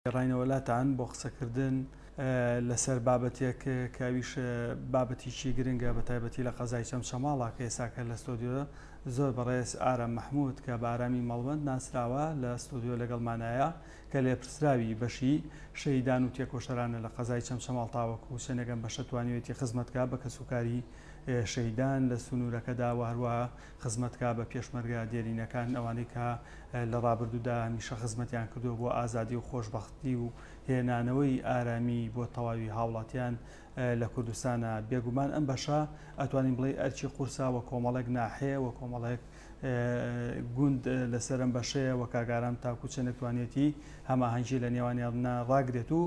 گەڕاینەوە لاتان بۆ قسەکردن لەسەر بابەتێک کە ئەویش بابەتێکی گرنگە بە تایبەتی لە قەزای چەمچەماڵە کە ئێستاکە لە ستۆدیۆ زۆر بەڕێز ئارام مەحمود کە بە ئارامی مەڵبەند ناسراوە لە ستۆدیۆ لەگەڵمانایە کە لێپرسراوی بەشی شەهیدان و تێکۆشەرانە لە قەزای چەمچەماڵ تاوەکو چەندێک ئەم بەشە توانیوێتی خزمەت کا بە کەسوکاری شەهیدان لە سنوورەکەدا و هەروەها خزمەت کا بە پێشمەرگە دێرینەکان ئەوانەی کە لە ڕابردوودا هەمیشە خزمەتیان کردووە بۆ ئازادی و خۆشبەختی و هێنانەوەی ئارامی بۆ تەواوی هاوڵاتیان لە کوردستانا. بێگومان ئەم بەشە ئەتوانین بڵێی ئەرکی قورسە و کۆمەڵێک ناحیە و کۆمەڵێک گوند لەسەر ئەم بەشەیە و کاک ئارام تاکو چەندێک توانیەتی هەماهەنگی لە نێوانیاننا ڕاگرێت و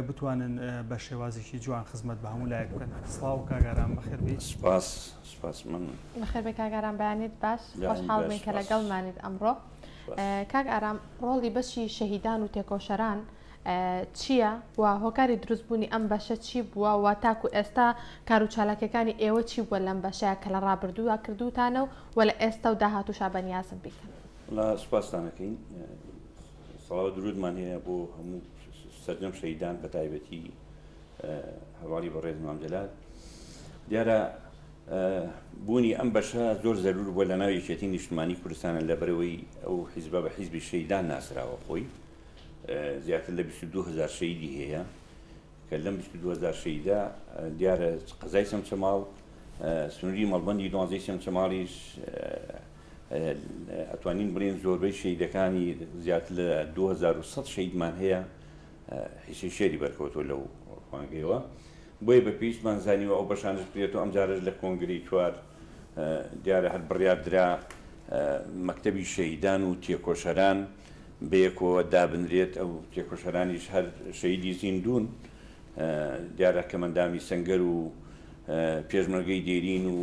بتوانن بە شێوازێکی جوان خزمەت بە هەموو لایەک بکەن. سڵاو کاک ئارام بەخێر بێی. سپاس سپاس من. بەخێر بێی کاک ئارام بەیانیت باش بەیانیت خۆشحاڵ باش بووین کە سپاس. لەگەڵمانیت ئەمڕۆ. سپاس. کاک ئارام ڕۆڵی بەشی شەهیدان و تێکۆشەران چییە و هۆکاری دروستبوونی ئەم بەشە چی بووە و تاکو ئێستا کارو چالاکیەکانی ئێوە چی بووە لەم بەشەیا کە لە ڕابردوویا کردووتانە و و لە ئێستا و داهاتووشا بەنیازن بیکەن؟ وەڵا سوپاستان ئەکەین سڵاو درودمان هەیە بۆ هەموو سەرجەم شەهیدان بە تایبەتی هەواڵی بەڕێز مام جەلال دیارە بوونی ئەم بەشە زۆر زەرور بووە لە ناو یەکێتی نیشتمانی کوردستانە لەبەرەوەی ئەو حیزبە بە حیزبی شەیدان ناسراوە خۆی زیاتر لە 22 هزار شەیدی هەیە کە لەم 22 هزار شەیدە دیارە قەزای چەمچەماڵ سنووری مەڵبەندی دوانزەی چەمچەماڵیش ئەتوانین بڵێن زۆربەی شەیدەکانی زیاتر لە 2100 شەیدمان هەیە حیسەی شێری بەرکەوتووە لەو ڕوانگەیەوە بۆیە بە پێویستمان زانیوە ئەو بەشانەش بکرێتەوە ئەمجارەش لە کۆنگرەی چوار دیارە هەر بڕیار درا مەکتەبی شەهیدان و تێکۆشەران بەیەکەوە دابنرێت ئەو تێکۆشەرانیش هەر شەهیدی زیندوون دیارە کەمەندامی سەنگەر و پێشمەرگەی دێرین و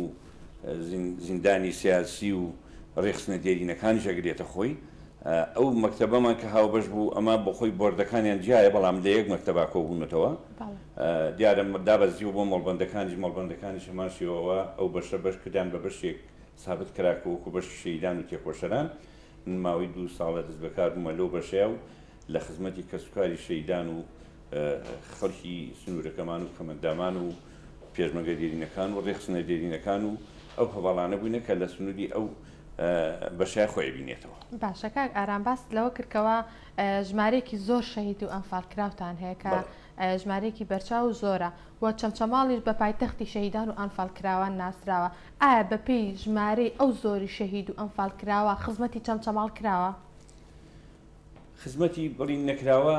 زیندانی سیاسی و ڕێکخستنە دێرینەکانیش ئەگرێتە خۆی. ئەو مەکتەبەمان کە هاوبەش بوو ئەمە بۆ خۆی بۆردەکانیان جیایە بەڵام لە یەک مەکتەبا کۆبوونەتەوە دیارە دابەزیوە بۆ مەڵبەندەکانیش مەڵبەندەکانیش هەمان شێوەوە ئەو بەشە بەش کران بە بەشێک سابت کرا کە وەکو بەشی شەهیدان و تێکۆشەران من ماوەی دوو ساڵە دەستبەکار بوومە لەو بەشەیا و لە خزمەتی کەسوکاری شەهیدان و خەڵکی سنوورەکەمان و کەمەندامان و پێشمەرگە دێرینەکان و ڕێکخستنە دێرینەکان و ئەو هەڤاڵانە بووینە کە لە سنووری ئەو بەشای خۆی بینێتەوە. باشە کاک ئارام باست لەوە کرد کەوا ژمارەیەکی زۆر شەهید و ئەنفالکراوتان هەیە کە ژمارەیەکی بەرچاو و زۆرە و چەمچەماڵیش بە پایتەختی شەهیدان و ئەنفالکراوان ناسراوە ئایا بەپێی ژمارەی ئەو زۆری شەهید و ئەنفالکراوە خزمەتی چەمچەماڵ کراوە؟ خزمەتی بڵین نەکراوە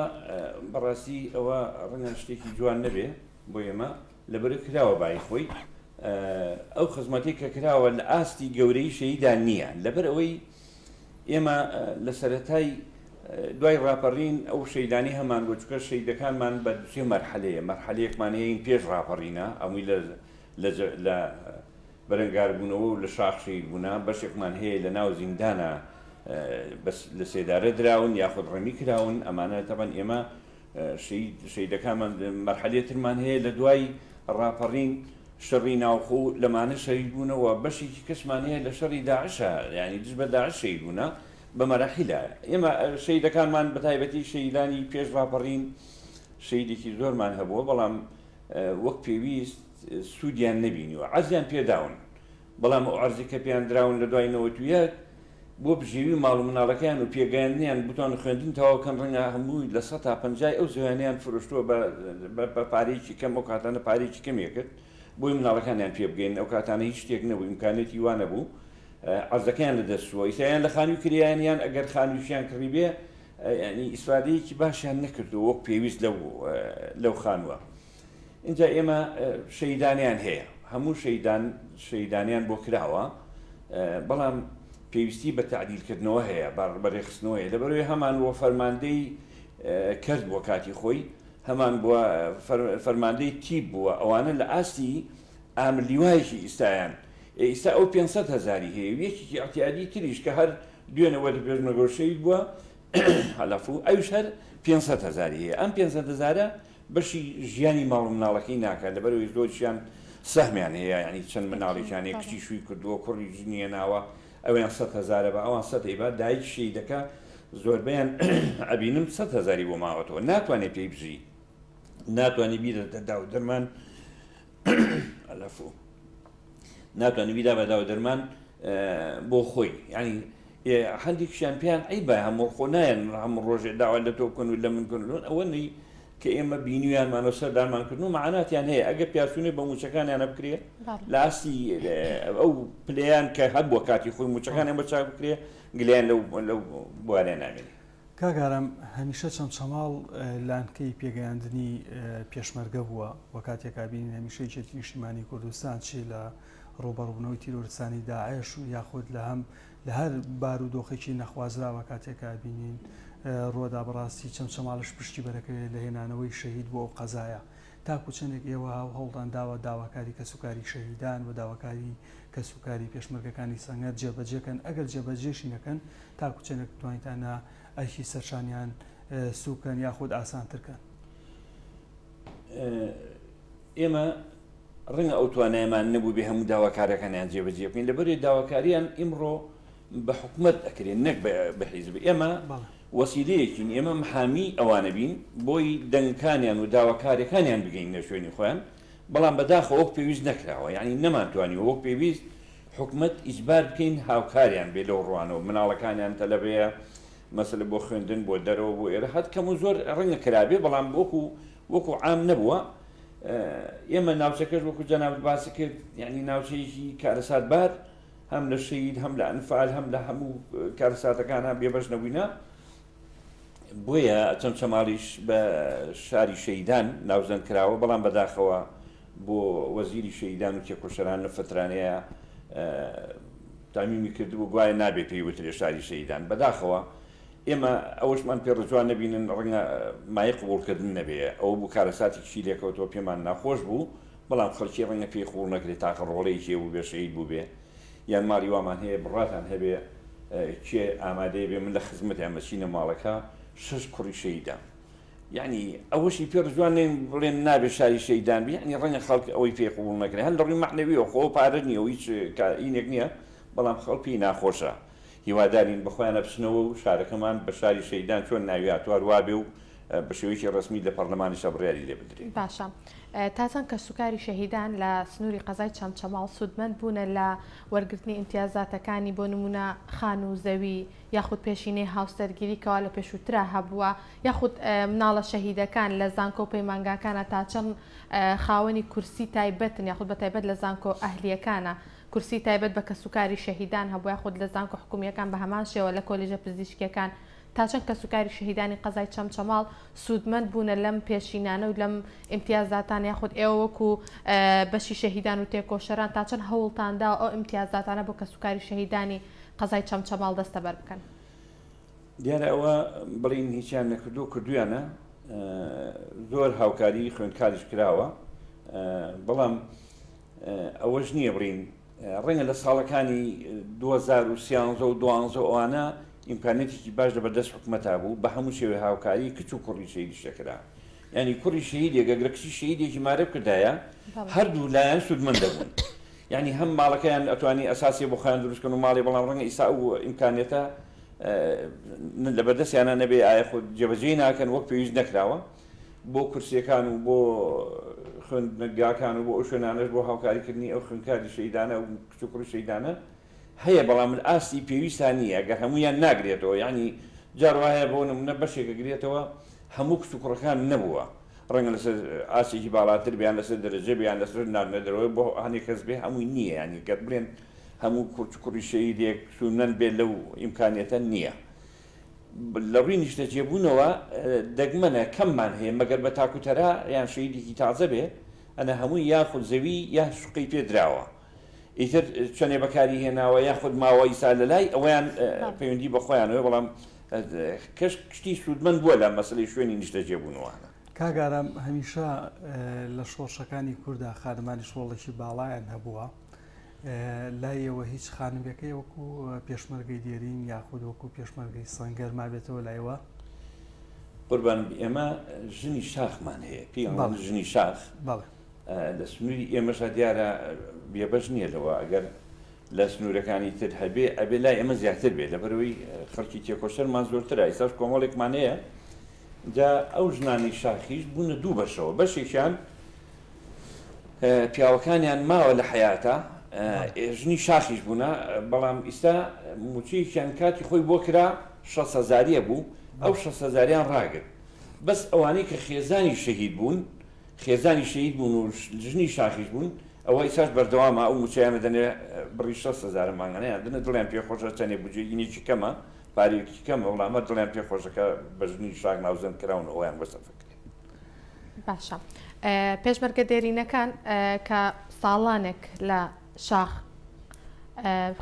بەڕاستی ئەوە ڕەنگە شتێکی جوان نەبێ بۆ ئێمە لەبەر کراوە بای خۆی ئەو خزمەتی کە کراوە لە ئاستی گەورەی شەیدا نییە لەبەر ئەوەی ئێمە لە سەرەتای دوای ڕاپەڕین ئەو شەیدانی هەمان بۆ چکە شەیدەکانمان بە دوسێ مەرحەلەیە مەرحەلەیەکمان هەیە پێش ڕاپەڕینە ئەمووی لە لە بەرەنگاربوونەوە و لە شاخ شەهید بوونە، بەشێکمان هەیە لە ناو زیندانا بە لە سێدارە دراون یاخود ڕەمی کراون، ئەمانە تەبعەن ئێمە شەهید شەهیدەکانمان مەرحەلەی ترمان هەیە لە دوای ڕاپەڕین شەڕی ناوخۆ و لەمانە شەهید بوونە و بەشێکی کەسمان هەیە لە شەڕی داعشە یانی دژ بە داعش شەهید بوونە بە مەراحیلە ئێمە شەهیدەکانمان بە تایبەتی شەهیدانی پێش ڕاپەڕین شەهیدێکی زۆرمان هەبووە بەڵام وەک پێویست سوودیان نەبینیوە، عەرزیان پێداون، بەڵام ئەو عەرزەی کە پێیان دراون لە دوای 91 بۆ بژێوی ماڵ و مناڵەکەیان و پێگەیاندنیان بتوانن خوێندن تەواو کەن ڕەنگە هەمووی 50% ئەو زەویانەیان فرۆشتووە بە پارەیەکی کەم ئەو کاتانە پارەیەکی کەمی کرد بۆی مناڵەکانیان پێ بگەین ئەو کاتانە هیچ شتێک نەبوو ئیمکانیەتی وا نەبوو عەرزەکەیان لە دەست چووە ئیستا یان لە خانووی کرێیان یان ئەگەر خانوویشیان کڕیبێ یانی ئیسفادەیەکی باشیان نەکردووە وەک پێویست لەو لەو خانووە ئینجا ئێمە شەیدانیان هەیە هەموو شەیدان شەیدانیان بۆ کراوە بەڵام پێویستی بە تعدیلکردنەوە هەیە بە ڕێخستنەوە هەیە لەبەرەوەی هەمان بۆ فەرماندەی کرد بۆ کاتی خۆی هەمان بووە فەرماندەی تیپ بووە ئەوانە لە ئاستی ئامر لیوایەکی ئیستایان ئیستا ئەو 500 هزاری هەیە یەکێکی اعتیادی تریش کە هەر دوێنێ وەرد پێشمەرگەوە شەهید بووە عەلەفو ئەویش هەر 500 هەزاری هەیە ئەم 500 هەزارە بەشی ژیانی ماڵ و مناڵەکەی ناکات لەبەرەوەی زۆریشیان سەهمیان هەیە یعنی چەند مناڵێکیان هەیە کچی شووی کردووە کوڕی ژنی هێناوە ئەویان 100 هەزارە بە ئەوان سەد ئەیبا دایک شەهیدەکە. زۆربەیان ئەبینم سە هزاری بۆ ماوەتەوە ناتوانێت پێی بژی ناتوانێت بیرە داو دەرمان ئەلەفۆ ناتوانێت بیدا بە داو دەرمان بۆ خۆی ینی هەندێکیان پێیان عیبە هەموو خۆ نایەن هەموو ڕۆژێ داوا لە تۆ بکەن و لە من کەن ئەوە نی کە ئێمە بینیویانمان و سەردانمان کردن و مەعاناتیان هەیە ئەگەر پیاچوونێ بە مووچەکانیانە بکرێ لە ئاستی ئەو پلەیان کە هەبووە کاتی خۆی مووچەکانیان بە چاک بکرێ گلیان لەو لەو بوارە نامێنێ. کاک ئارام هەمیشە چەمچەماڵ لانکەی پێگەیاندنی پێشمەرگە بووە و کاتێک ئەبینین هەمیشە یەکێتی نیشتیمانی کوردستان چی لە ڕووبەڕووبوونەوەی تیرۆرستانی داعش و یاخود لە هەم لە هەر بارودۆخێکی نەخوازراوە کاتێک ئەبینین ڕووەدا بەڕاستی چەمچەماڵش پشتی بەرەکەوێت لە هێنانەوەی شەهید بۆ ئەو قەزایە تاکو چەندێک ئێوە هەوڵتان داوە داواکاری کەسوکاری شەهیدان و داواکاری کەسوکاری پێشمەرگەکانی سەنگەر جێبەجێکەن ئەگەر جێبەجێشی نەکەن تاکو چەندێک توانیتانە ئەرکی سەرشانیان سوکەن یاخود ئاسانترکەن؟ ئێمە ڕەنگە ئەو توانایەمان نەبووبێ هەموو داواکاریەکانیان جێبەجێ بکەین لەبەرێ داواکاریان ئیمڕۆ بە حکومەت ئەکرێن نەک بە حیزب ئێمە وەسیلەیەکین ئێمە محامی ئەوانە بین بۆی دەنگکانیان و داواکاریەکانیان بگەینە شوێنی خۆیان بەڵام بەداخەوە وەک پێویست نەکراوە یعنی نەمانتوانیوە وەک پێویست حکومەت ئیجبار بکەین هاوکاریان بێ لەو ڕوانەوە مناڵەکانیان تەلەبەیە مەسەلە بۆ خوێندن بۆ دەرەوە بۆ ئێرە هەر کەم و زۆر ڕەنگە کرابێ بەڵام وەکو وەکو عام نەبووە ئێمە ناوچەکەش وەکو جەنابت باسی کرد یعنی ناوچەیەکی کارەساتبار هەم لە شەهید هەم لە ئەنفال هەم لە هەموو کارەساتەکانە بێبەش نەبووینە بۆیە چەمچەماڵیش بە شاری شەیدان ناوزەند کراوە بەڵام بەداخەوە بۆ وەزیری شەیدان و تێکۆشەران لە فترانەیە تامیمی کردبوو گوایە نابێ پێی وترێ شاری شەیدان بەداخەوە ئێمە ئەوەشمان پێ ڕجوان نەبینن ڕەنگە مایەی قبوڵکردن نەبێ، ئەوە بوو کارەساتێکیشی لێکەوتەوە پێمان ناخۆش بوو، بەڵام خەڵکی ڕەنگە پێی قبوڵ نەکرێ تاقە ڕۆڵەیەکی هەبووبێ شەهید بووبێ یان ماڵی وامان هەیە بڕواتان هەبێ کێ ئامادەیە بێ من لە خزمەتیان بەچینە ماڵەکە شەش کوڕی شەهیدە یعنی ئەوەشی پێ ڕجوان نین بڵێن نابێ شاری شەهیدان بی یعنی ڕەنگە خەڵک ئەوەی پێ قبوڵ نەکرێ هەر لە ڕووی مەعنەویەوە خۆ پارە نییە و هیچ کارینێک نییە بەڵام خەڵک پێی ناخۆشە هیوادارین بەخۆیانا بچنەوە و شارەکەمان بە شاری شەهیدان چۆن ناوی هاتووە هەر وابێ و بە شێوەیەکی ڕەسمی لە پەڕلەمانیشا بڕیاری لێ بدرێ. باشە تا چەند کەسوکاری شەهیدان لە سنووری قەزای چەمچەماڵ سوودمەند بوونە لە وەرگرتنی ئیمتیازاتەکانی بۆ نموونە خانوو و زەوی یاخود پێشینەی هاوسەرگیری کەوا لە پێشووترا هەبووە یاخود مناڵە شەهیدەکان لە زانکۆ و پەیمانگاکانا تا چەند خاوەنی کورسی تایبەتن یاخود بە تایبەت لە زانکۆ ئەهلییەکانا کورسی تایبەت بە کەسوکاری شەهیدان هەبوو یاخود لە زانکۆ حکومییەکان بە هەمان شێوە لە کۆلیژە پزیشکییەکان تا چەند کەسوکاری شەهیدانی قەزای چەمچەماڵ سوودمەند بوونە لەم پێشینانە و لەم ئیمتیازاتانە یاخود ئێوە وەکو بەشی شەهیدان و تێکۆشەران تا چەند هەوڵتان داوە ئەو ئیمتیازاتانە بۆ کەسوکاری شەهیدانی قەزای چەمچەماڵ دەستەبەر بکەن؟ دیارە ئەوە بڵین هیچیان نەکردو کردویانە زۆر هاوکاری خوێندکاریش کراوە بەڵام ئەوەش نییە بڵین ڕەنگە لە ساڵەکانی 2013 و دوانزە ئەوانە ئیمکانێتێکی باش لە بەردەست حکومەتا بوو بە هەموو شێوەی هاوکاری کچ و کوڕی شەهیدیش دەکرا یعنی کوڕی شەهیدێک ئەگەر کچی شەهیدێکی مارە بکردایە هەردوو لایەن سوودمەند دەبوون یعنی هەم ماڵەکەیان ئەتوانی ئەساسی بۆ خۆیان دروست کەن و ماڵی بەڵام ڕەنگە ئیستا ئەو ئیمکانێتە لە بەردەستیانە نەبێ ئایا خۆ جێبەجێی ناکەن وەک پێویست نەکراوە بۆ کورسیەکان و بۆ خوێندنگاکان و بۆ ئەو شوێنانەش بۆ هاوکاریکردنی ئەو خوێندکاری شەیدانە و کچ و کوڕی شەیدانە هەیە بەڵام لە ئاستی پێویستا نییە گەر هەمویان ناگرێتەوە یعنی جار وایە بۆ نمونە بەشێکە گرێتەوە هەموو کچ و کوڕەکان نەبووە ڕەنگە لەسەر ئاستێکی باڵاتر بیان لەسەر دەرەجە بیان لەسەر ناردنە دەرەوە بۆ هەنێک کەس بێ هەمووی نییە یعنی گەر بڵێن هەموو کورد کوڕی شەهیدێک سوودمەند بێت لەو ئیمکانیەتە نییە. لە ڕووی نیشتەجێبوونەوە دەگمەنە کەممان هەیە مەگەر بە تاکوتەرا یان شەهیدێکی تازە بێ ئەنە هەمووی یاخود زەوی یا شوقەی پێ دراوە ئیتر چەنێ بەکاری هێناوە یاخود ماوە ئیسا لە لای ئەوەیان پەیوەندی بە خۆیانەوە بەڵام کەش کشتی سوودمەند بووە لە مەسەلەی شوێنی نیشتەجێبوونەوانە. کاک ئارام هەمیشە لە شۆڕشەکانی کوردا خانمانیش ڕۆڵێکی باڵایان هەبووە لای ئێوە هیچ خانمێک هەیە وەکو پێشمەرگەی دێرین یاخود وەکو پێشمەرگەی سەنگەر مابێتەوە لایەوە؟ قوربان ئێمە ژنی شاخمان هەیە پێی ئەڵێن ژنی شاخ لە سنووری ئێمەشا دیارە بێبەش نییە لەوە ئەگەر. لە سنوورەکانی تر هەبێ ئەبێ لای ئێمە زیاتر بێ لەبەرەوەی خەڵکی تێکۆشەرمان زۆرترە ئیساش کۆمەڵێکمان هەیە جا ئەو ژنانی شاخیش بوونە دوو بەشەوە بەشێکیان پیاوەکانیان ماوە لە حەیاتە ژنی شاخیش بوونە بەڵام ئیستا موچەیەکیان کاتی خۆی بۆ کرا شەست هەزاریە بوو ئەو شەست هەزاریان ڕاگرت بەس ئەوانەی کە خێزانی شەهید بوون خێزانی شەهید بوون و ژنی شاخیش بوون ئەوە ئیساش بەردەوامە ئەو موچەیانە دەنێ بڕی شەست هەزارە مانگانەیان دەنێ دڵیان پێ خۆشە چەندێ بودجەیەکی کەمە پارەیەکی کەمە بەڵام هەر دڵیان پێ خۆشە کە بە ژنی شاخ ناوزەند کراون و ئەویان بۆ سەرف کرێ. باشە پێشمەرگە دێرینەکان کە ساڵانێک لە شاخ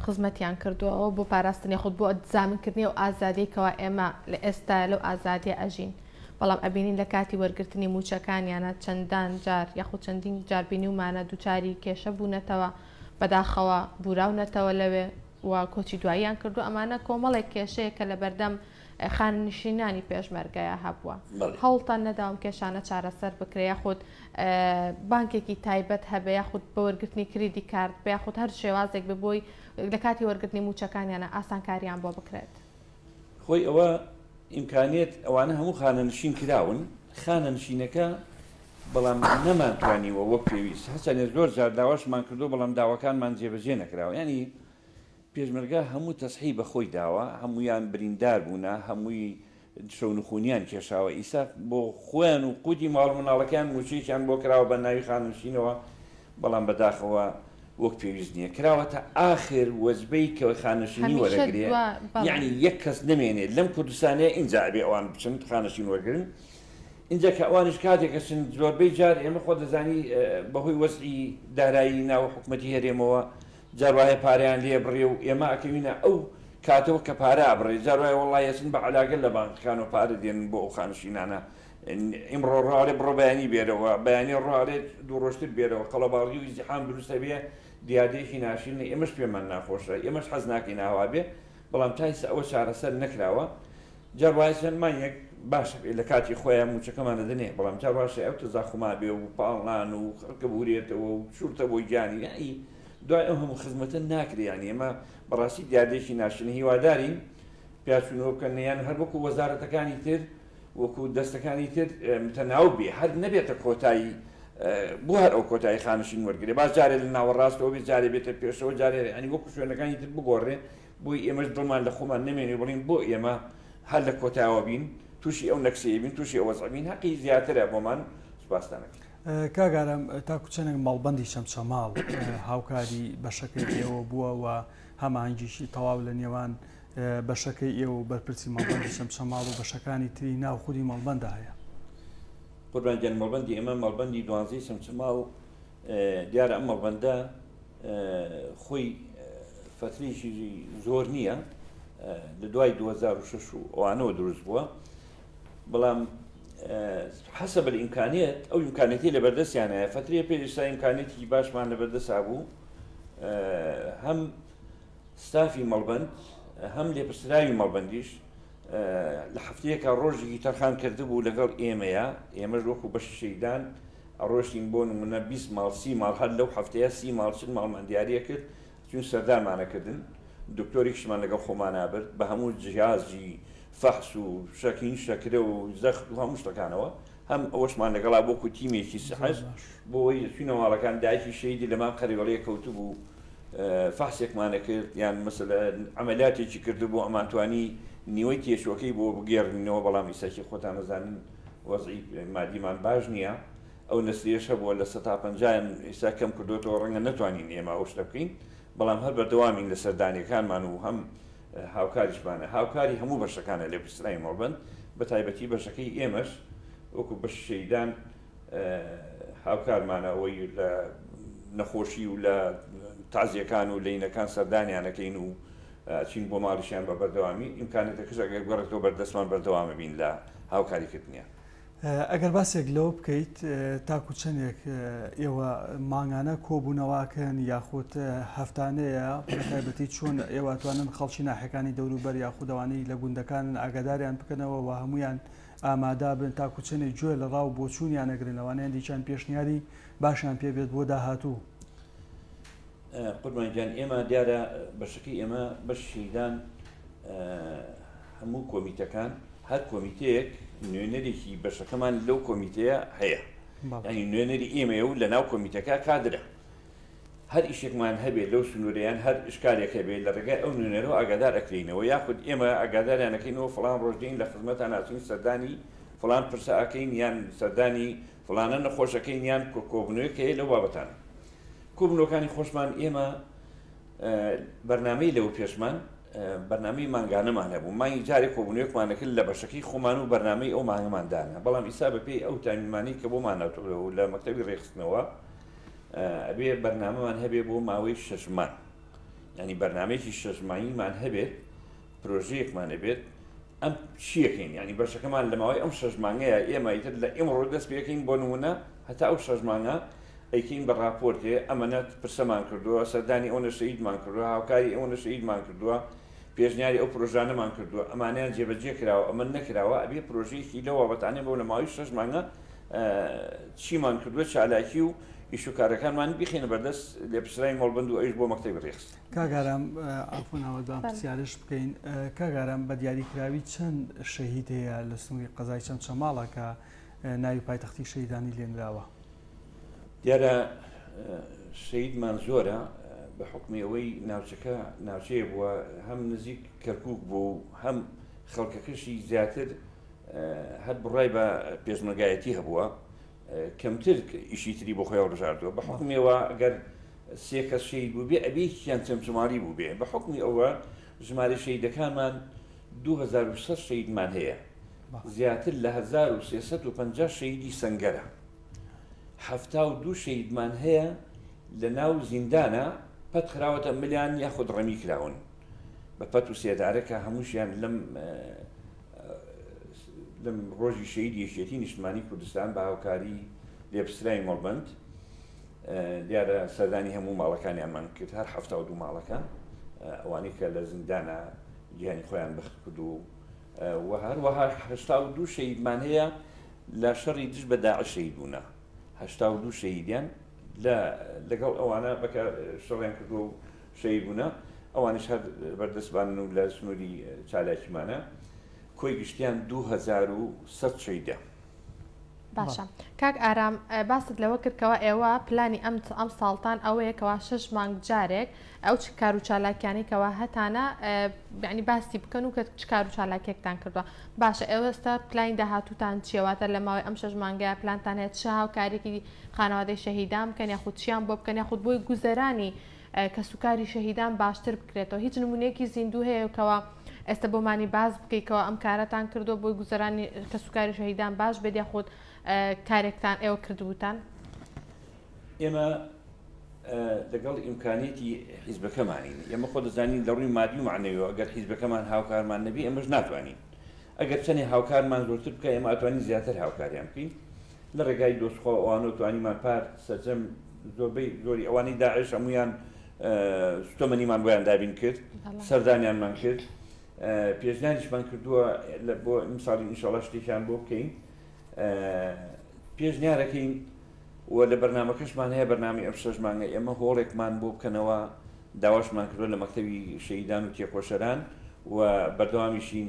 خزمەتیان کردووە ئەوە بۆ پاراستنی خود بۆ زامنکردنی و ئازادی کەوا ئێمە لە ئێستا لەو ئازادیە ئەژین بەڵام ئەبینین لە کاتی وەرگرتنی موچەکانیانە چەندان جار یاخود چەندین جار بینیومانە دووچاری کێشە بوونەتەوە بەداخەوە بوراونەتەوە لەوێ و کۆچی دواییان کردو ئەمانە کۆمەڵێک کێشەیە کە لەبەردەم خانەنشینانی پێشمەرگەیە هەبووە هەوڵتان نەداوم کێشانە چارەسەر بکرێ یاخود بانکێکی تایبەت هەبێ یاخود بە وەرگرتنی کریدی کارت بێ یاخود هەر شێوازێک بێ بۆی لە کاتی وەرگرتنی مووچەکانیانە ئاسانکاریان بۆ بکرێت. خۆی ئەوە ئیمکانیەت ئەوانە هەموو خانەنشین کراون خانەنشینەکە بەڵام نەمانتوانیوە وەک پێویست هەرچەندێ زۆر جار داواشمان کردووە بەڵام داواکانمان جێبەجێ نەکراوە یانی پێشمەرگە هەموو تەسحی بە خۆی داوە هەموویان بریندار بوونە هەمووی شەونخونیان کێشاوە ئیسا بۆ خۆیان و قوتی ماڵ مناڵەکەیان موچەیەکیان بۆ کراوە بە ناوی خانەنشینەوە بەڵام بەداخەوە وەک پێویست نییە کراوەتە ئاخر وەجبەی کە خانەشینی هەمیشە وەرەگرێ دوا بەڵێ. یەعنی یەک کەس نەمێنێت لەم کوردستانەیە ئینجا ئەبێ ئەوان بچن خانەشین وەرگرن ئینجا کە ئەوانیش کاتێک ئەچن زۆربەی جار ئێمە خۆ دەزانی بەهۆی وەزعی دارایی ناو حکومەتی هەرێمەوە جار وایە پارەیان لێ بڕێ و ئێمە ئەکەوینە ئەو کاتەوە کە پارە ئەبڕێ جار وایە وەڵڵاهی ئەچن بە عەلاگە لە بانقەکانەوە پارە دێنن بۆ ئەو خانشینانە ئیمڕۆ ڕۆ ئەڵێ بڕۆ بەیانی بێرەوە بەیانی ڕۆ ئەڵێ دوو ڕۆژتر بێرەوە قەڵەباڵغی و ئیزدیحام دروست ئەبێ دیاردەیەکی ناشیرنە ئێمەش پێمان ناخۆشە ئێمەش حەز ناکەین ئاوا بێ بەڵام تا ئیستا ئەوە چارەسەر نەکراوە جار وایە چەند مانگێک باشە بێ لە کاتی خۆیان مووچەکەمان دەدەنێ بەڵام جار واشە ئەو تەزاخوما بێ و پاڵنان و خەڵکە بورێتەوە و شورتە بۆ گیانی یانی دوای ئەو هەموو خزمەتە ناکرێ یانی ئێمە بەڕاستی دیاردەیەکی ناشرین هیوادارین پیاچوونەوە بکەن یان هەر وەکو وەزارەتەکانی تر وەکو دەستەکانی تر متەناوب بێ هەر نەبێتە کۆتایی بۆ هەر ئەو کۆتایی خانشین وەرگێ باش جارێ لە ناوەڕاستەوە بێ جارێ بێتە پێشەوە جارێ ینی وەکو شوێنەکانی تر بگۆڕێ بۆی ئێمەش دڵمان لە خۆمان نەمێنێ بڵین بۆ ئێمە هەر لە کۆتاوە بین تووشی ئەو نەکسەیە بین تووشی ئەو وەزعە بین هەقی زیاترە بۆمان سوپاستان ئەکەین. کاک ئارام تاکو چەندێک مەڵبەندی چەمچەماڵ هاوکاری بەشەکەی ئێوە بووە و هەماهەنگیی تەواو لە نێوان بەشەکەی ئێوە و بەرپرسی مەڵبەندی چەمچەماڵ و بەشەکانی تری ناو خودی مەڵبەندا هەیە؟ قوربان گیان مەڵبەندی ئێمە مەڵبەندی دوانزەی چەمچەماڵ دیارە ئەم مەڵبەندە خۆی فەترەیەکی زۆر نییە لە دوای 2006 و ئەوانەوە دروست بووە بەڵام حەسەب الئیمکانیت ئەو ئیمکانیەتی لە بەردەستیان هەیە فەترەیە پێش ئێستا ئیمکانیەتی باشمان لە بەردەسا بوو هەم ستافی مەڵبند هەم لێپرسراوی مەڵبندیش لە هەفتەیەکە ڕۆژێکی تەرخان کردبوو لەگەڵ ئێمەیە ئێمەش وەکو بەشی شەیدان ئەڕۆشتین بۆ نمونە 20 ماڵ سی ماڵ هەر لەو هەفتەیە سی ماڵ چل ماڵمان دیاریە کرد چون سەردانمانە کردن دکتۆریکشمان لەگەڵ خۆمانا برد بە هەموو جیهازی فەحس و شەکین شەکرە و زەخت و هەموو شتەکانەوە هەم ئەوەشمان لەگەڵا وەکو تیمێکی سحەش بۆ ئەوەی چوینە ماڵەکان دایکی شەهیدی لە مام قەرەوێڵیە کەوتبوو فەحسێکمانە کرد یان مەسەلە عەمەلیاتێکی کردبوو ئەمانتوانی نیوەی تێچووەکەی بۆ بگێڕینەوە بەڵام ئیساکی خۆتان ئەزانن وەزعی مادیمان باش نییە ئەو نەسریەش هەبووە لە سەتا پەنجایان ئیستا کەم کردوێتەوە ڕەنگە نەتوانین ئێمە ئەو شتە بکەین بەڵام هەر بەردەوامین لە سەردانیەکانمان و هەم هاوکاریشمانە هاوکاری هەموو بەشەکانە لێپرسراوی مەڵبەند بە تایبەتی بەشەکەی ئێمەش وەکو بەشی شەهیدان هاوکارمانە ئەوەی لە نەخۆشی و لە تازیەکان و لەینەکان سەردانیانەکەین و چین بۆ ماڵیشیان بە بەردەوامی ئیمکانێتەکەش ئەگەر بگەڕێتەوە بەردەستمان بەردەوامە بین لە هاوکاریکردنیان. ئەگەر باسێک لەوە بکەیت تاکو چەندێک ئێوە مانگانە کۆبوونەوەکەن یاخود هەفتانەیە بە تایبەتی چۆن ئێوە توانن خەڵکی ناحیەکانی دەوروبەر یاخود ئەوانەی لە گوندەکانن ئاگاداریان بکەنەوە و هەمویان ئامادە بن تاکو چەندێک گوێ لە ڕاو بۆچوونیان ئەگرن لەوانەیە هەندێکیان پێشنیاری باشیان پێ بێت بۆ داهاتوو. قوربان گیان ئێمە دیارە بەشەکەی ئێمە بەش شەهیدان هەموو کۆمیتەکان هەر کۆمیتەیەک نوێنەرێکی بەشەکەمان لەو کۆمیتەیە هەیە ینی نوێنەری ئێمەیە و لە ناو کۆمیتەکە کادرە هەر ئیشێکمان هەبێت لەو سنوورەیان هەر ئشکالێک هەبێت لە ڕێگای ئەو نوێنەرەوە ئاگادار ئەکرێینەوە یاخود ئێمە ئاگاداریان ئەکەینەوە فڵان ڕۆژ دێین لە خزمەتان ئەچین سەردانی فڵان پرسە ئەکەین یان سەردانی فڵانە نەخۆش ئەکەین یان کۆبوونەوەیەک هەیە لەو بابەتانە. کۆبوونەوەکانی خۆشمان ئێمە بەرنامەی لەوە پێشمان بەرنامەی مانگانەمان هەبوو مانگی جارێک کۆبوونەوەیەکمان دەکرد لە بەشەکەی خۆمان و بەرنامەی ئەو مانگەمان دانا بەڵام ئیستا بەپێی ئەو تامیمانەی کە بۆمان هاتووە لە مەکتەبی ڕێکخستنەوە ئەبێ بەرنامەمان هەبێ بۆ ماوەی شەش مانگ یعنی بەرنامەیەکی شەش مانگیمان هەبێت پرۆژەیەکمان هەبێت ئەم چیەکەین یعنی بەشەکەمان لە ماوەی ئەم شەش مانگەیە ئێمە ئیتر لە ئیمڕۆ دەست پێکەین بۆ نمونە هەتا ئەو شەش مانگە ئەیکەین بە راپۆرتێ ئەمەنە پرسەمان کردووە سەردانی ئەوەنە شەهیدمان کردووە هاوکاری ئەوەنە شەهیدمان کردووە پێشنیاری ئەو پرۆژانەمان کردووە ئەمانیان جێبەجێ کراوە ئەمە نەکراوە ئەبێ پرۆژەیەکی لەو بابەتانە بۆ لە ماوەی شەش مانگە چیمان کردووە چالاکی و ئیش و کارەکانمان بیخەینە بەردەست لێپرسراوی مەڵبەند و ئەویش بۆ مەکتەبی ڕێکخست. کاک ئارام عەفوەن ئەوە دوام پرسیارش بکەین کاک ئارام بە دیاریکراوی چەند شەهید هەیە لە سنووری قەزای چەمچەماڵە کە ناوی پایتەختی شەهیدانی لێنراوە؟ دیارە شەهیدمان زۆرە بە حوکمی ئەوەی ناوچەکە ناوچەیە بووە هەم نزیک کەرکووک بوو و هەم خەڵکەکەشی زیاتر هەر بڕای بە پێشمەرگایەتی هەبووە کەمتر ئیشی تری بۆ خۆی هەڵبژاردووە بە حکومیەوە ئەگەر سێ کەس شەهید بوو بێ ئەبێ یەکیان چەمچەماڵی بوو بێ بە حکومی ئەوە ژمارە شەهیدەکانمان 2100 شەهیدمان هەیە زیاتر لە 1350 شەهیدی سەنگەرە 72 شەهیدمان هەیە لە ناو زیندانە پەت خراوەتە ملیان یاخود ڕەمی کراون بە پەت و سێدارە کە هەمووشیان لەم لەم ڕۆژی شەهیدی یەکێتی نیشتمانی کوردستان بە هاوکاری لێپرسراوی مەڵبەند دیارە سەردانی هەموو ماڵەکانیانمان کرد هەر 72 ماڵەکە ئەوانەی کە لە زیندانە گیانی خۆیان بەخت کرد و و هەروەها 82 شەهیدمان هەیە لە شەڕی دژ بە داعش شەهید بوونە 82 شەهیدیان لە لەگەڵ ئەوانە بەکە شەڕیان کردووە و شەهید بوونە ئەوانیش هەر بەردەستمانن و لە سنووری چالاکیمانە کۆی گشتیان 2100 شەهیدە. باشە کاک ئارام باست لەوە کرد کەوا ئێوە پلانی ئەم ئەم ساڵتان ئەوەیە کەوا شەش مانگ جارێک ئەو چ کار و چالاکیانەی کەوا هەتانە یعنی باسی بکەن و کە چ کار و چالاکیەکتان کردووە باشە ئێوە ئێستا پلانی داهاتووتان چییە واتە لە ماوەی ئەم شەش مانگەیە پلانتان هەیە چ هاوکاریەکی خانەوادەی شەهیدان بکەن یاخود چیان بۆ بکەن یاخود بۆی گوزەرانی کەسوکاری شەهیدان باشتر بکرێتەوە هیچ نمونەیەکی زیندوو هەیە کەوا ئێستا بۆمانی باس بکەی کەوا ئەم کارەتان کردووە بۆی گوزەرانی کەسوکاری شەهیدان باش بێت یاخود کارێکتان ئێوە کردبووتان؟ ئێمە لەگەڵ ئیمکانیەتی حیزبەکەمانین ئێمە خۆ دەزانین لە ڕووی مادی و معنەویەوە ئەگەر حیزبەکەمان هاوکارمان نەبی ئێمەش ناتوانین ئەگەر چەندێ هاوکارمان زۆرتر بکە ئێمە ئەتوانین زیاتر هاوکاریان بکەین لە ڕێگای دۆستخوا و ئەوانەوە توانیمان پار سەرجەم زۆربەی زۆری ئەوانەی داعش هەموویان سوتەمەنیمان بۆیان دابین کرد سەردانیانمان کرد پێشنیاریشمان کردووە بۆ ئیمساڵی ئینشاڵا شتێکیان بۆ بکەین پێشنیارەکەین و لە بەرنامەکەشمان هەیە بەرنامی ئەم شەش مانگە ئێمە هۆڵێکمان بۆ بکەنەوە داواشمان کردووە لە مەکتەبی شەهیدان و تێکۆشەران و بەردەوامیشین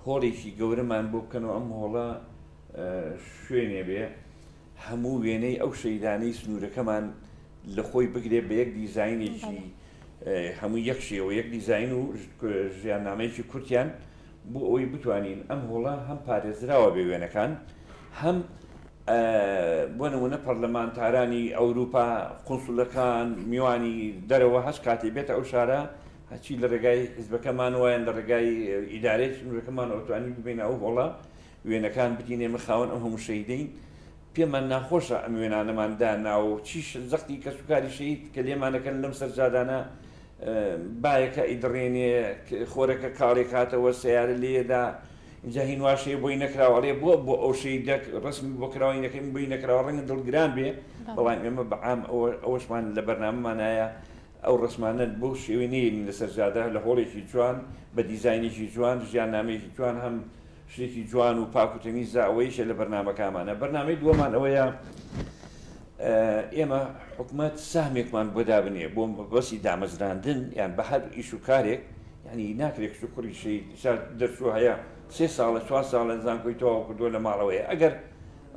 هۆڵێکی گەورەمان بۆ بکەنەوە ئەم هۆڵە شوێنێ بێ هەموو وێنەی ئەو شەیدانەی سنوورەکەمان لە خۆی بگرێ بە یەک دیزاینێکی هەموو یەک شێوە یەک دیزاین و ژیاننامەیەکی کورتیان بۆ ئەوەی بتوانین ئەم هۆڵە هەم پارێزراوە بێ وێنەکان هەم بۆ نمونە پەرلەمانتارانی ئەوروپا قونسولەکان میوانی دەرەوە هەست کاتێ بێتە ئەو شارە هەچی لە ڕێگای حیزبەکەمانەوە یان لە ڕێگای ئیدارەی سنوورەکەمانەوە توانی ببینە ئەو هۆڵە وێنەکان بدین ئێمە خاوەن ئەم هەموو شەهیدەین پێمان ناخۆشە ئەم وێنانەمان دانا و چیش زەختی کەسوکاری شەهید کە لێمانەکەن لەم سەر جادانە بایەکە ئیدڕێنێ خۆرەکە کاڵێک هاتەوە سیارە لێدا اینجا هین واشەیە بۆی نەکراوە ئەڵێ بۆ بۆ ئەو شەهیدە ڕسمی بۆ کراوە نەکەی بۆی نەکراوە ڕەنگە دڵگران بێ بەڵام ئێمە بەعام ئەوەشمان لە بەرنامەمانایە ئەو ڕەسمانە بەو شێوەی نەیەنین لەسەر جادە لە هۆڵێکی جوان بە دیزاینێکی جوان ژیاننامەیەکی جوان هەم شتێکی جوان و پاک و تەمیزە ئەوە یەکێ لە بەرنامەکانمانە بەرنامەی دووەمان ئەوەیە. ئێمە حکومەت سەهمێکمان بۆ دابنێ بۆ مەبەستی دامەزراندن یان بە هەر ئیش و کارێک یعنی ناکرێت کچ و کوڕی شەهید ئیستا دەرچوو هەیە سێ ساڵە چوار ساڵە زانکۆی تەواو کردووە لە ماڵەوەیە ئەگەر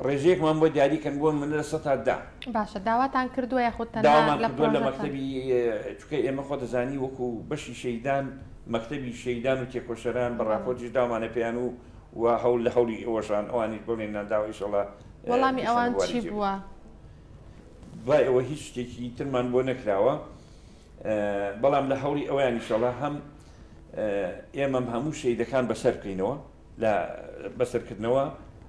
ڕێژەیەکمان بۆ دیاری کەن بۆ من 10%. باشە داواتان کردووە یاخود تەنها داوامان لە کردووە لە پرۆژەتان؟ مەکتەبی چونکە ئێمە خۆ دەزانی وەکو بەشی شەهیدان مەکتەبی شەهیدان و تێکۆشەران بە بەڵێ. ڕاپۆرتیش داومانە پێیان و و هەوڵ لە هەوڵی ئەوەشان ئەوانیش بەڵێنیان داوە ئیشەڵا وەڵامی بیخەنە ئەوان بواری چی جێبەجێ. بووە؟ دوای ئەوە هیچ شتێکی ترمان بۆ نەکراوە بەڵام لە هەوڵی ئەویان ئیشەڵا هەم ئێمەم هەموو شەیدەکان بەسەر بکەینەوە لە بەسەرکردنەوە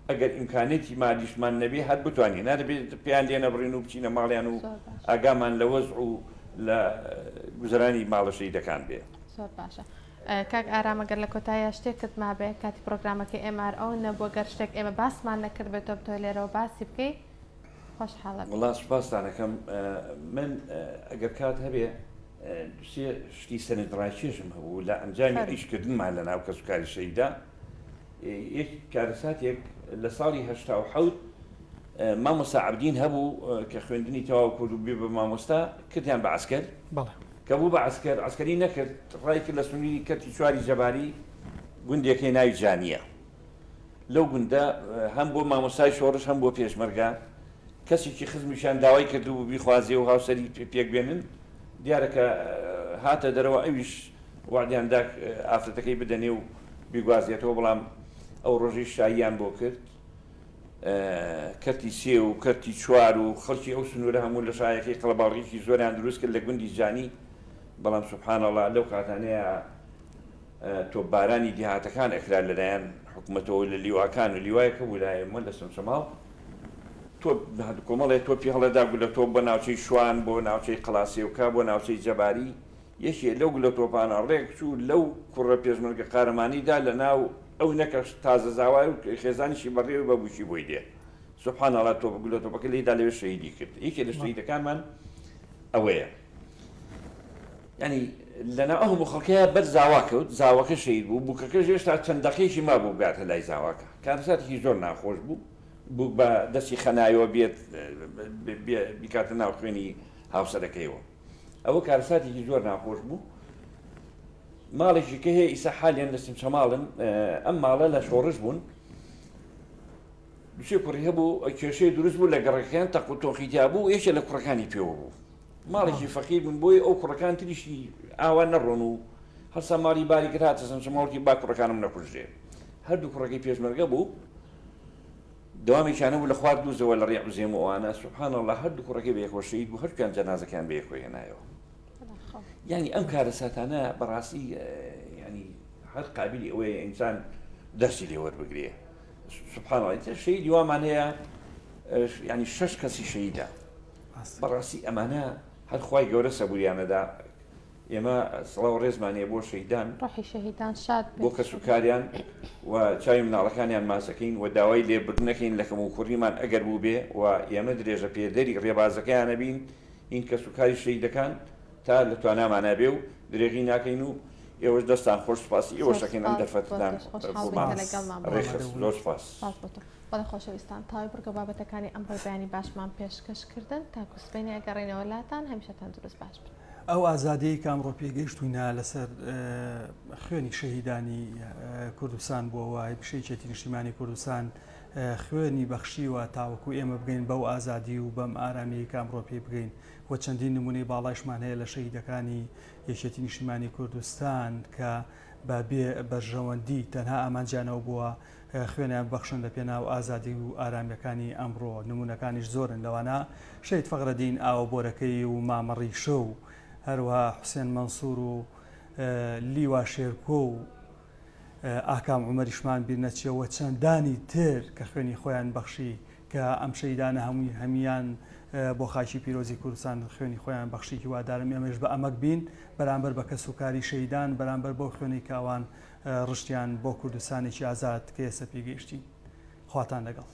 ئەگەر ئیمکانێتی مادیشمان نەبێ هەر بتوانین نابێت پێیان لێ نەبڕین و بچینە ماڵیان و زۆر باشە. ئاگامان لە وەزع و لە گوزەرانی ماڵە شەیدەکان بێ. زۆر باشە. کاک ئارام ئەگەر لە کۆتاییا شتێکت مابێ کاتی پرۆگرامەکەی ئێمە هەر ئەوە نەبووە گەر شتێک ئێمە باسمان نەکردبێت تۆ بتەوێت لێرەوە باسی بکەی خۆشحاڵە بین. وەڵا سوپاستان ئەکەم من ئەگەر کات هەبێ دوسێ شتی سەرنجڕاکێشم هەبوو لە ئەنجامی فەرموو. ئیشکردنمان لە ناو کەسوکاری شەهیدا یەک کارەساتێک لە ساڵی 87 مامۆستا عەبدین هەبوو کە خوێندنی تەواو کرد و بێ بە مامۆستا کردیان بە عەسکەر بەڵێ. کە بوو بە عەسکەر، عەسکەری نەکرد، ڕای کرد لە سنووری کەرتی چواری جەباری، گوندێک هەیە ناوی جانییە. لەو گوندە هەم بۆ مامۆستای شۆڕش هەم بۆ پێشمەرگە کەسێکی خزمیشیان داوای کردبوو بیخوازێ و هاوسەری پێک بێنن. دیارە کە هاتە دەرەوە ئەویش وەعدیان دا ئافرەتەکەی بدەنێ و بیگوازێتەوە، بەڵام ئەو ڕۆژەی شاییان بۆ کرد. کەرتی سێ و کەرتی چوار و خەڵکی ئەو سنوورە هەموو لە شایەکەی قەڵەباڵغیی زۆریان دروست کرد لە گوندی جانی، بەڵام سبحان اللە لەو کاتانەیا تۆپبارانی دیهاتەکان ئەکرا لەلایەن حکومەتەوە لە لیواکان و لیوایەک هەبوو لای ئێمە لە سمسەماڵ تۆپ کۆمەڵێ تۆپی هەڵەدا گولە تۆپ بۆ ناوچەی شوان بۆ ناوچەی قەڵاسێوکە بۆ ناوچەی جەباری یەکێ لەو گولە تۆپانە ڕێک چوو لەو کوڕە پێشمەرگە قارەمانی دا لە ناو ئەو نەکەش تازە زاوای و خێزانیشی بەڕێوە بە بووکی بۆی دێ سبحان اللە تۆپ گولە تۆپەکە لێی دا لەوێ شەهیدی کرد یەکێ لە شەهیدەکانمان ئەوەیە یعنی لەناو ئەو هەموو خەڵکەیە بەر زاوا کەوت زاوەکە شەهید بوو بووکەکەش هێشتا چەند دەقەیەکی مابوو بگاتە لای زاواکە کارەساتێکی زۆر ناخۆش بوو بووک بە دەستی خەنایەوە بێت بیکاتە ناو خوێنی هاوسەرەکەیەوە ئەوە کارەساتێکی زۆر ناخۆش بوو ماڵێکی کە هەیە ئیسا حالیان لە سمچەماڵن ئەم ماڵە لە شۆڕش بوون دوسێ کوڕی هەبوو کێشەی دروست بوو لە گەڕەکەیان تەق و تۆقی تیا بوو یەکێ لە کوڕەکانی پێوە بوو ماڵێکی فەقیر بوون بۆی ئەو کوڕەکان تریشی ئاوا نەڕۆن و هەسا ماڵی باری کرد هاتە سمچەماڵکی با کوڕەکانم نەکوژرێ هەردوو کوڕەکەی پێشمەرگە بوو دەوامێکیان هەبوو لە خوار دووزەوە لە ڕێی عوزێم و ئەوانە سبحان اللە هەردوو کوڕەکەی بەیەکەوە شەهید بوو هەردووکیان جەنازەکەیان بەیەکەوە هێنایەوە یعنی ئەم کارەساتانە بەڕاستی ینی هەر قابلی ئەوەیە ئینسان دەرسی لێ وەربگرێ سبحان اللە ئیتر شەهیدی وامان هەیە ینی شەش کەسی شەهیدە بەڕاستی ئەمانە هەر خوای گەورە سەبوریانەدا ئێمە سڵاو و ڕێزمان هەیە بۆ شەهیدان، ڕۆحی شەهیدان شاد بێت. بۆ کەسوکاریان و چاوی مناڵەکانیان ماچ ئەکەین و داوای لێبوردن ئەکەین لە کەموکوڕیمان ئەگەر بووبێ و ئێمە درێژە پێدەری ڕێبازەکەیان ئەبین این کەسوکاری شەهیدەکان تا لە توانامانا بێ و درێغی ناکەین و ئێوەش دەستان خۆش سوپاسی زۆر ئێوەش ئەکەین ئەم سوپاس بۆ دەرفەتەتان تۆش خۆشحاڵ بووین بۆمان کە لەگەڵمان بووی. ڕێکخست زۆر سوپاس. سوپاس بۆ تۆ. بەڵێ خۆشەویستان تەواوی بڕگە و بابەتەکانی ئەمڕۆی بەیانی باشمان پێشکەش کردن تاکو سبەینێ ئەگەڕێینەوە لاتان هەمیشە تەندروست باش بن. ئەو ئازادیەی کە ئەمڕۆ پێی گەیشتوینە لەسەر خوێنی شەهیدانی کوردستان بووە و هەمیشە یەکێتی نیشتیمانی کوردستان خوێنی بەخشیوە تاوەکو ئێمە بگەین بەو ئازادی و بەم ئارامیەی کە ئەمڕۆ پێی بگەین و چەندین نمونەی باڵایشمان هەیە لە شەهیدەکانی یەکێتی نیشتیمانی کوردستان کە بە بێ بەرژەوەندی تەنها ئامانجیانەوە بووە خوێنیان ببەخشن لە پێناو ئازادی و ئارامیەکانی ئەمڕۆ، نمونەکانیش زۆرن لەوانە شەهید فەخرەدین ئاوەبۆرەکەی و مامە ڕیشە و هەروەها حوسێن مەنسور و لیوا شێرکۆ و ئاکام عومەریشمان بیر نەچێ و چەندانی تر کە خوێنی خۆیان بەخشی کە ئەم شەهیدانە هەمووی هەمیان بۆ خاکی پیرۆزی کوردستان خوێنی خۆیان بەخشی هیوادارم ئێمەش بە ئەمەک بین بەرامبەر بە کەسوکاری شەهیدان بەرامبەر بەو خوێنەی کە ئەوان ڕشتیان بۆ کوردستانێکی ئازاد کە ئێستا پێی گەیشتین. خواتان لەگەڵ.